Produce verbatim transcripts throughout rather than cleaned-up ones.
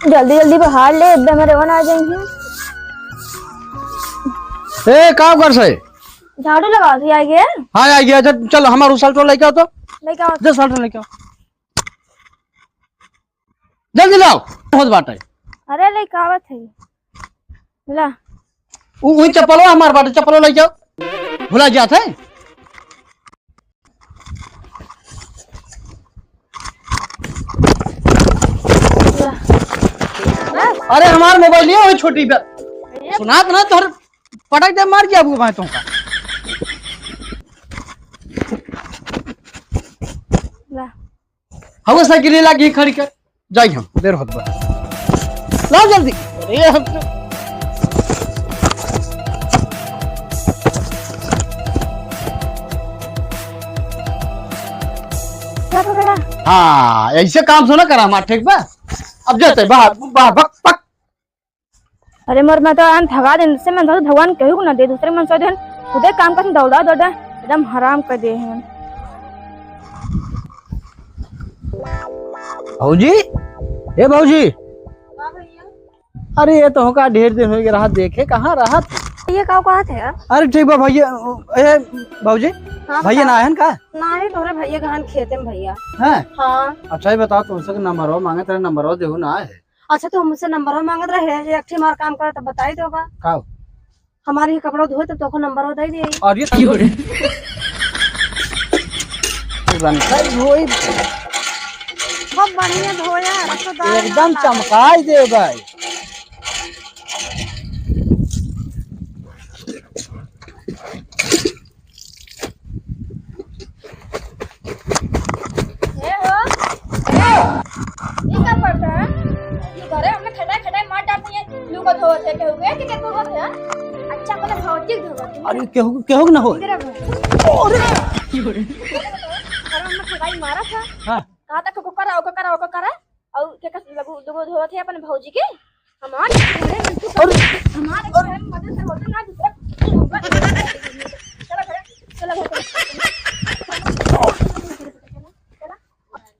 जल्दी जल्दी बहार ले, एकदम मेरे वन आ जाएंगे। ए, का कर से? झाड़ू लगाओ, तो आ गया। हाँ, आ गया। अच्छा, चल, हमार उ शर्ट लेके आओ तो। लेके आओ। जा, शर्ट लेके आओ। जल्दी लाओ, बहुत बात है। अरे, लेके आवत है। ला। उ, वही चप्पलो हमार बाटे, चप्पलो लेके आओ। भुला जात है। अरे, हमार मोबाइल ये वही छोटी बे-, सुनात ना तोहर पटक दे, मार के आपको भाई तुमका। ला। हवा साइकिल ला के खड़ी कर, जाई हम, देर होत बा। लाओ जल्दी। अरे हम तो क्या पकड़ा? हाँ, ऐसे काम सुना करा हमार, ठीक बा? अब जाते बाहर, बाहर, भक, भक। अरे मोर, मैं तो आन धगा देन, से मन तो भगवान केहू को ना दे, दूसरे मन से देन, खुदे काम करन, दौड़ा, दौड़ा, एकदम हराम कर दे हैं। भौजी, ए भौजी। हाँ भैया। अरे, ये तो होका ढेर दिन हो गया रहा, देखे कहाँ रहा? ये का कहत है यार? अरे, ठीक बा भैया। ए भौजी, हाँ, भैया बताओ। ना आयन का? ना है, तोहरे भैया गहन खेते में भैया। हैं? हाँ। अच्छा, ये बताओ, तुमसे के नंबरवा मांगे, तेरा नंबरवा देहु ना आए। अच्छा, तो हमसे नंबरवा मांगत रहे, एक ठे हमार काम करे तो बताई दोगा। का? हमारे ये कपड़ा धोए तो तोको नंबरवा दे दे। और ये क्यों रे? रंगत धोई। बहुत बढ़िया धोया, रसदार एकदम ना चमकाई दे भाई। ए हो, ए, ये का करता है? ये घरे हमने खटाई खटाई मार डालती है, लू को धोवत है, केहू के, के, के धोवत है? अच्छा, अपने भौजी के धोवत है। अरे, केहू, केहू के ना हो। इधर आ। अरे। अरे, हमने खटाई मारा था। हाँ। कहा था, को करा, को करा, को करा। और के कस लगू, दुगो धोवत है अपने भौजी के। हमार घरे में तू अरे, हमार अरे। घर में मदद से होता ना दूसरा। चला घरे, चला घर पे।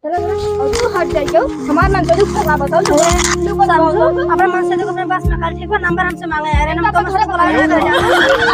चला, चला। और तू हट जाइयो, हमार मन तो दुख भगा बताओ, तू, तू बता दो, अपने मन से देखो, अपने पास में कर, ठीक बा, नंबर हमसे मांगे यार, हम तो दूसरा बुला लेते हैं।